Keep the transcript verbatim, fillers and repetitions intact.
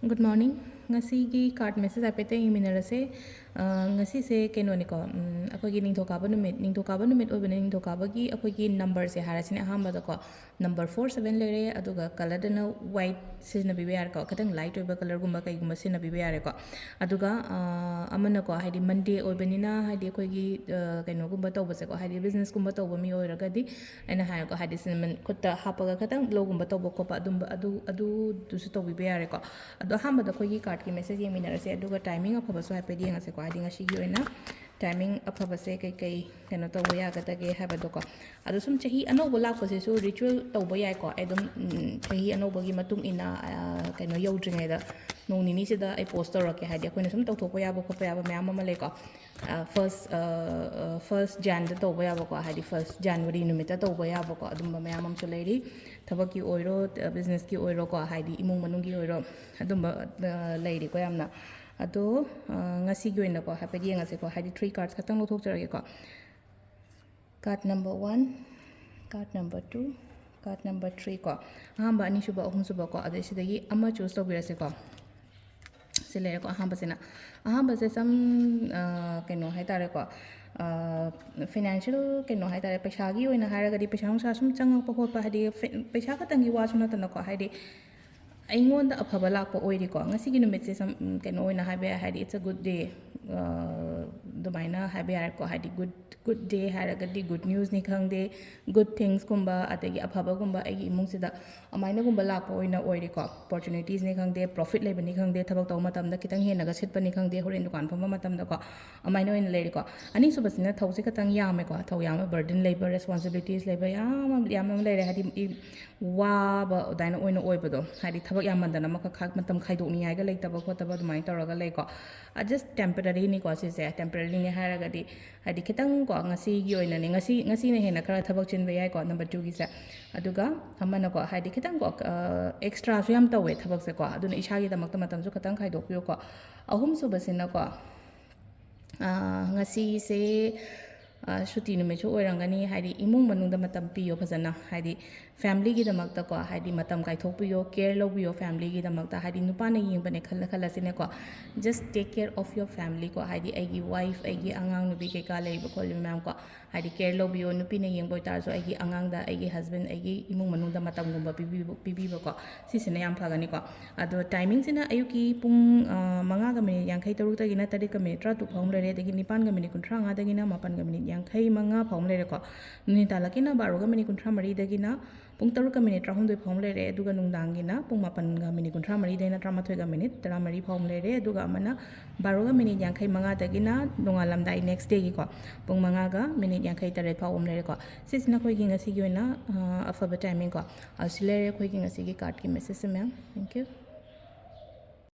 Good morning. ꯉꯁꯤꯒꯤ card message ꯍꯥꯏꯐꯦꯠꯇꯪ ꯌꯦꯡꯃꯤꯟꯅꯔꯁꯦ꯫ ꯑ, ꯉꯁꯤꯁꯦ ꯀꯩꯅꯣꯅꯤꯀꯣ, ꯎꯝ, ꯑꯩꯈꯣꯏꯒꯤ ꯅꯤꯡꯊꯧꯀꯥꯕ ꯅꯨꯃꯤꯠ, ꯅꯤꯡꯊꯧꯀꯥꯕ ꯅꯨꯃꯤꯠ ꯑꯣꯏꯕꯅ ꯅꯤꯡꯊꯧꯀꯥꯕꯒꯤ ꯑꯩꯈꯣꯏꯒꯤ numberꯁꯦ ꯍꯥꯏꯔꯁꯤꯅꯦ ꯑꯍꯥꯟꯕꯗꯀꯣ꯫ Number four seven ꯂꯩꯔꯦ, ꯑꯗꯨꯒ colourꯗꯅ white ꯁꯤꯖꯤꯟꯅꯕꯤꯕ ꯌꯥꯔꯦꯀꯣ, ꯈꯤꯇꯪ light ꯑꯣꯏꯕ colourꯒꯨꯝꯕ ꯀꯩꯒꯨꯝꯕ ꯁꯤꯖꯤꯟꯅꯕꯤꯕ ꯌꯥꯔꯦꯀꯣ꯫ ꯑꯗꯨꯒ, ꯑ, ꯑꯃꯅꯀꯣ, ꯍꯥꯏꯗꯤ Monday ꯑꯣꯏꯕꯅꯤꯅ, ꯍꯥꯏꯗꯤ ꯑꯩꯈꯣꯏꯒꯤ, ꯑ, ꯀꯩꯅꯣꯒꯨꯝꯕ ꯇꯧꯕꯁꯦꯀꯣ, ꯍꯥꯏꯗꯤ businessꯀꯨꯝꯕ ꯇꯧꯕ ꯃꯤ ꯑꯣꯏꯔꯒꯗꯤ, ꯑꯩꯅ ꯍꯥꯏꯔꯦꯀꯣ, ꯍꯥꯏꯗꯤ cinnamon ꯈꯨꯠꯇ ꯍꯥꯞꯄꯒ ꯈꯤꯇꯪ glowꯒꯨꯝꯕ ꯇꯧꯕ ꯈꯣꯠꯄ ꯑꯗꯨꯝꯕ, ꯑꯗꯨ, ꯑꯗꯨꯗꯨꯁꯨ ꯇꯧꯕꯤꯕ ꯌꯥꯔꯦꯀꯣ꯫ ꯑꯗꯣ ꯑꯍꯥꯟꯕꯗ ꯑꯩꯈꯣꯏꯒꯤ cardꯀꯤ message ꯌꯦꯡꯃꯤꯟꯅꯔꯁꯦ, ꯑꯗꯨꯒ timing ꯑꯐꯕꯁꯨ ꯍꯥꯏꯐꯦꯠ ꯌꯦꯡꯉꯁꯦꯀꯣ, ꯍꯥꯏꯗꯤ ꯉꯁꯤꯒꯤ ꯑꯣꯏꯅ timing ꯑꯐꯕꯁꯦ ꯀꯩꯀꯩ ꯀꯩꯅꯣ ꯇꯧꯕ ꯌꯥꯒꯗꯒꯦ ꯍꯥꯏꯕꯗꯣꯀꯣ꯫ ꯑꯗꯣ ꯁꯨꯝ ꯆꯍꯤ ꯑꯅꯧꯕ ꯂꯥꯛꯄꯁꯤꯁꯨ ritual ꯇꯧꯕ ꯌꯥꯏꯀꯣ꯫ ꯑꯩ ꯑꯗꯨꯝ, ꯎꯝ, ꯆꯍꯤ ꯑꯅꯧꯕꯒꯤ ꯃꯇꯨꯡ ꯏꯟꯅ, ꯑ, ꯀꯩꯅꯣ ꯌꯧꯗ꯭ꯔꯤꯉꯩꯗ ꯅꯣꯡ ꯅꯤꯅꯤꯁꯤꯗ ꯑꯩ post ꯇꯧꯔꯛꯀꯦ, ꯍꯥꯏꯗꯤ ꯑꯩꯈꯣꯏꯅ ꯁꯨꯝ ꯇꯧꯊꯣꯛꯄ ꯌꯥꯕ ꯈꯣꯠꯄ ꯌꯥꯕ ꯃꯌꯥꯝ ꯑꯃ ꯂꯩꯀꯣ꯫ ꯑ, first, ꯑ, ꯑ, first Janꯗ ꯇꯧꯕ ꯌꯥꯕꯀꯣ, ꯍꯥꯏꯗꯤ first January ꯅꯨꯃꯤꯠꯇ ꯇꯧꯕ ꯌꯥꯕꯀꯣ, ꯑꯗꯨꯝꯕ ꯃꯌꯥꯝ ꯑꯃꯁꯨ ꯂꯩꯔꯤ꯫ ꯊꯕꯛꯀꯤ ꯑꯣꯏꯔꯣ, ꯑ, businessꯀꯤ ꯑꯣꯏꯔꯣꯀꯣ, ꯍꯥꯏꯗꯤ ꯏꯃꯨꯡ ꯃꯅꯨꯡꯒꯤ ꯑꯣꯏꯔꯣ, ꯑꯗꯨꯝꯕ, ꯑ, ꯂꯩꯔꯤꯀꯣ ꯌꯥꯝꯅ꯫ ꯑꯗꯣ, ꯑ, ꯉꯁꯤꯒꯤ ꯑꯣꯏꯅꯀꯣ ꯍꯥꯏꯐꯦꯠ ꯌꯦꯡꯉꯁꯦꯀꯣ, ꯍꯥꯏꯗꯤ three cards ꯈꯛꯇꯪ ꯂꯧꯊꯣꯛꯆꯔꯒꯦꯀꯣ꯫ Card number one, card number two, card number three ꯀꯣ꯫ ꯑꯍꯥꯟꯕ, ꯑꯅꯤꯁꯨꯕ, ꯑꯍꯨꯝꯁꯨꯕ ꯀꯣ꯫ ꯑꯗꯩ ꯁꯤꯗꯒꯤ ꯑꯃ choose ꯇꯧꯕꯤꯔꯁꯤꯀꯣ꯫ ꯁꯤ ꯂꯩꯔꯦꯀꯣ ꯑꯍꯥꯟꯕꯁꯤꯅ꯫ ꯑꯍꯥꯟꯕꯁꯦ some, ꯑ, ꯀꯩꯅꯣ ꯍꯥꯏꯇꯥꯔꯦꯀꯣ꯫ ꯑ, financial ꯀꯩꯅꯣ ꯍꯥꯏꯇꯥꯔꯦ, ꯄꯩꯁꯥꯒꯤ ꯑꯣꯏꯅ ꯍꯥꯏꯔꯒꯗꯤ ꯄꯩꯁꯥ ꯅꯨꯡꯁꯥ ꯁꯨꯝ ꯆꯪꯉꯛꯄ ꯈꯣꯠꯄ, ꯍꯥꯏꯗꯤ ꯐꯤ-, ꯄꯩꯁꯥ ꯈꯛꯇꯪꯒꯤ ꯋꯥꯁꯨ ꯅꯠꯇꯅꯀꯣ, ꯍꯥꯏꯗꯤ ꯑꯩꯉꯣꯟꯗ ꯑꯐꯕ ꯂꯥꯛꯄ ꯑꯣꯏꯔꯤꯀꯣ꯫ ꯉꯁꯤꯒꯤ ꯅꯨꯃꯤꯠꯁꯦ some, ꯎꯝ, ꯀꯩꯅꯣ ꯑꯣꯏꯅ ꯍꯥꯏꯕ ꯌꯥꯏ, ꯍꯥꯏꯗꯤ it's a good day, ꯑ, ꯑꯗꯨꯃꯥꯏꯅ ꯍꯥꯏꯕ ꯌꯥꯔꯦꯀꯣ꯫ ꯍꯥꯏꯗꯤ good, good day ꯍꯥꯏꯔꯒꯗꯤ good newsꯅꯤ ꯈꯪꯗꯦ, good thingsꯀꯨꯝꯕ, ꯑꯗꯒꯤ ꯑꯐꯕꯒꯨꯝꯕ ꯑꯩꯒꯤ ꯏꯃꯨꯡꯁꯤꯗ ꯑꯗꯨꯃꯥꯏꯅꯒꯨꯝꯕ ꯂꯥꯛꯄ ꯑꯣꯏꯅ ꯑꯣꯏꯔꯤꯀꯣ꯫ Opportunitiesꯅꯤ ꯈꯪꯗꯦ, profit ꯂꯩꯕꯅꯤ ꯈꯪꯗꯦ, ꯊꯕꯛ ꯇꯧꯕ ꯃꯇꯝꯗ ꯈꯤꯇꯪ ꯍꯦꯟꯅꯒ ꯁꯤꯠꯄꯅꯤ ꯈꯪꯗꯦ, ꯍꯣꯔꯦꯟ ꯗꯨꯀꯥꯟ ꯐꯝꯕ ꯃꯇꯝꯗꯀꯣ, ꯑꯗꯨꯃꯥꯏꯅ ꯑꯣꯏꯅ ꯂꯩꯔꯤꯀꯣ꯫ ꯑꯅꯤꯁꯨꯕꯁꯤꯅ ꯊꯧꯁꯦ ꯈꯤꯇꯪ ꯌꯥꯝꯃꯦꯀꯣ, ꯊꯧ ꯌꯥꯝꯃꯦ, burden ꯂꯩꯕ, responsibilities ꯂꯩꯕ, ꯌꯥꯝ ꯑꯃ, ꯌꯥꯝ ꯑꯃ ꯂꯩꯔꯦ꯫ ꯍꯥꯏꯗꯤ ꯏ-, ꯋꯥꯕ ꯑꯗꯨꯃꯥꯏꯅ ꯑꯣꯏꯅ ꯑꯣꯏꯕꯗꯣ, ꯍꯥꯏꯗꯤ ꯊꯕꯛ ꯌꯥꯝꯃꯟꯗꯅ ꯑꯃꯈꯛ ꯈꯥ-, ꯃꯇꯝ ꯈꯥꯏꯗꯣꯛꯅꯤꯡꯉꯥꯏꯒ ꯂꯩꯇꯕ ꯈꯣꯠꯇꯕ ꯑꯗꯨꯃꯥꯏꯅ ꯇꯧꯔꯒ ꯂꯩꯀꯣ꯫ ꯑ, just temporaryꯅꯤꯀꯣ ꯁꯤꯁꯦ, temporaryꯅꯤ ꯍꯥꯏꯔꯒꯗꯤ, ꯍꯥꯏꯗꯤ ꯈꯤꯇꯪꯀꯣ, ꯉꯁꯤꯒꯤ ꯑꯣꯏꯅꯅꯦ, ꯉꯁꯤ, ꯉꯁꯤꯅ ꯍꯦꯟꯅ ꯈꯔ ꯊꯕꯛ ꯆꯤꯟꯕ ꯌꯥꯏꯀꯣ, number twoꯒꯤꯁꯦ꯫ ꯑꯗꯨꯒ ꯑꯃꯅꯀꯣ, ꯍꯥꯏꯗꯤ ꯈꯤꯇꯪꯀꯣ, ꯑ, extraꯁꯨ ꯌꯥꯝ ꯇꯧꯋꯦ ꯊꯕꯛꯁꯦꯀꯣ, ꯑꯗꯨꯅ ꯏꯁꯥꯒꯤꯗꯃꯛꯇ ꯃꯇꯝꯁꯨ ꯈꯤꯇꯪ ꯈꯥꯏꯗꯣꯛꯄꯤꯌꯨꯀꯣ꯫ ꯑꯍꯨꯝꯁꯨꯕꯁꯤꯅꯀꯣ, ꯑ, ꯉꯁꯤꯁꯦ ꯁꯨꯇꯤ ꯅꯨꯃꯤꯠꯁꯨ ꯑꯣꯏꯔꯝꯒꯅꯤ, ꯍꯥꯏꯗꯤ ꯏꯃꯨꯡ ꯃꯅꯨꯡꯗ ꯃꯇꯝ ꯄꯤꯌꯣ ꯐꯖꯅ, ꯍꯥꯏꯗꯤ ꯐꯦꯃꯤꯂꯤꯒꯤꯗꯃꯛꯇꯀꯣ, ꯍꯥꯏꯗꯤ ꯃꯇꯝ ꯀꯥꯏꯊꯣꯛꯄꯤꯌꯣ, ꯀꯦꯌꯔ ꯂꯧꯕꯤꯌꯣ ꯐꯦꯃꯤꯂꯤꯒꯤꯗꯃꯛꯇ꯫ ꯍꯥꯏꯗꯤ ꯅꯨꯄꯥꯅ ꯌꯦꯡꯕꯅꯦ ꯈꯜꯂ ꯈꯜꯂꯁꯤꯅꯦꯀꯣ, just take care of your family ꯀꯣ, ꯍꯥꯏꯗꯤ ꯑꯩꯒꯤ ꯋꯥꯏꯐ, ꯑꯩꯒꯤ ꯑꯉꯥꯡ ꯅꯨꯄꯤ ꯀꯩꯀꯥ ꯂꯩꯕ ꯈꯣꯠꯂꯤꯕ ꯃꯌꯥꯝ ꯀꯣ, ꯍꯥꯏꯗꯤ ꯀꯦꯌꯔ ꯂꯧꯕꯤꯌꯣ꯫ ꯅꯨꯄꯤꯅ ꯌꯦꯡꯕ ꯑꯣꯏꯇꯥꯔꯁꯨ ꯑꯩꯒꯤ ꯑꯉꯥꯡꯗ, ꯑꯩꯒꯤ ꯍꯁꯕꯦꯟ, ꯑꯩꯒꯤ ꯏꯃꯨꯡ ꯃꯅꯨꯡꯗ ꯃꯇꯝꯒꯨꯝꯕ ꯄꯤꯕꯤꯕ ꯄꯤꯕꯤꯕꯀꯣ, ꯁꯤꯁꯤꯅ ꯌꯥꯝ ꯐꯒꯅꯤꯀꯣ꯫ ꯑꯗꯣ ꯇꯥꯏꯃꯤꯡꯁꯤꯅ ꯑꯌꯨꯛꯀꯤ ꯄꯨꯡ ꯃꯉꯥꯒ ꯃꯤꯅꯤꯠ ꯌꯥꯡꯈꯩ ꯇꯔꯨꯛꯇꯒꯤꯅ ꯇꯔꯦꯠꯀ ꯃꯤꯅꯤꯠ ꯇꯔꯥꯇꯔꯨꯛ ꯐꯥꯎ ꯑꯃ ꯂꯩꯔꯦ, ꯑꯗꯒꯤ ꯅꯤꯄꯥꯟꯒ ꯃꯤꯅꯤꯠ ꯀꯨꯟꯊ꯭ꯔꯥ ꯃꯉꯥꯗꯒꯤꯅ ꯃꯥꯄꯟꯒ ꯃꯤꯅꯤꯠ ꯌꯥꯡꯈꯩ ꯃꯉꯥ ꯐꯥꯎ ꯑꯃ ꯂꯩꯔꯦꯀꯣ꯫ ꯅꯨꯃꯤꯗꯥꯡ ꯇꯥꯂꯛꯀꯤꯅ ꯕꯥꯔꯣꯒ ꯃꯤꯅꯤꯠ ꯀꯨꯟꯊ꯭ꯔꯥ ꯃꯔꯤꯗꯒꯤꯅ ꯄꯨꯡ ꯇꯔꯨꯛꯀ ꯃꯤꯅꯤꯠ ꯇꯔꯥꯍꯨꯝꯗꯣꯏ ꯐꯥꯎ ꯑꯃ ꯂꯩꯔꯦ, ꯑꯗꯨꯒ ꯅꯨꯡꯗꯥꯡꯒꯤꯅ ꯄꯨꯡ ꯃꯥꯄꯟꯒ ꯃꯤꯅꯤꯠ ꯀꯨꯟꯊ꯭ꯔꯥ ꯃꯔꯤꯗꯩꯅ ꯇꯔꯥꯃꯥꯊꯣꯏꯒ ꯃꯤꯅꯤꯠ ꯇꯔꯥꯃꯔꯤ ꯐꯥꯎ ꯑꯃ ꯂꯩꯔꯦ, ꯑꯗꯨꯒ ꯑꯃꯅ ꯕꯥꯔꯣꯒ ꯃꯤꯅꯤꯠ ꯌꯥꯡꯈꯩ ꯃꯉꯥꯗꯒꯤꯅ ꯅꯣꯡꯉꯥꯜꯂꯝꯗꯥꯏ ꯅꯦꯛꯁ ꯗꯦꯒꯤꯀꯣ ꯄꯨꯡ ꯃꯉꯥꯒ ꯃꯤꯅꯤꯠ ꯌꯥꯡꯈꯩ ꯇꯔꯦꯠ ꯐꯥꯎ ꯑꯃ ꯂꯩꯔꯦꯀꯣ꯫ ꯁꯤꯁꯤꯅ ꯑꯩꯈꯣꯏꯒꯤ ꯉꯁꯤꯒꯤ ꯑꯣꯏꯅ ꯑꯐꯕ ꯇꯥꯏꯃꯤꯡꯀꯣ꯫ ꯑꯁꯤ ꯂꯩꯔꯦ ꯑꯩꯈꯣꯏꯒꯤ ꯉꯁꯤꯒꯤ ꯀꯥꯔꯠꯀꯤ ꯃꯦꯁꯦꯖꯁꯦ, ꯃꯦꯝ꯫ Thank you꯫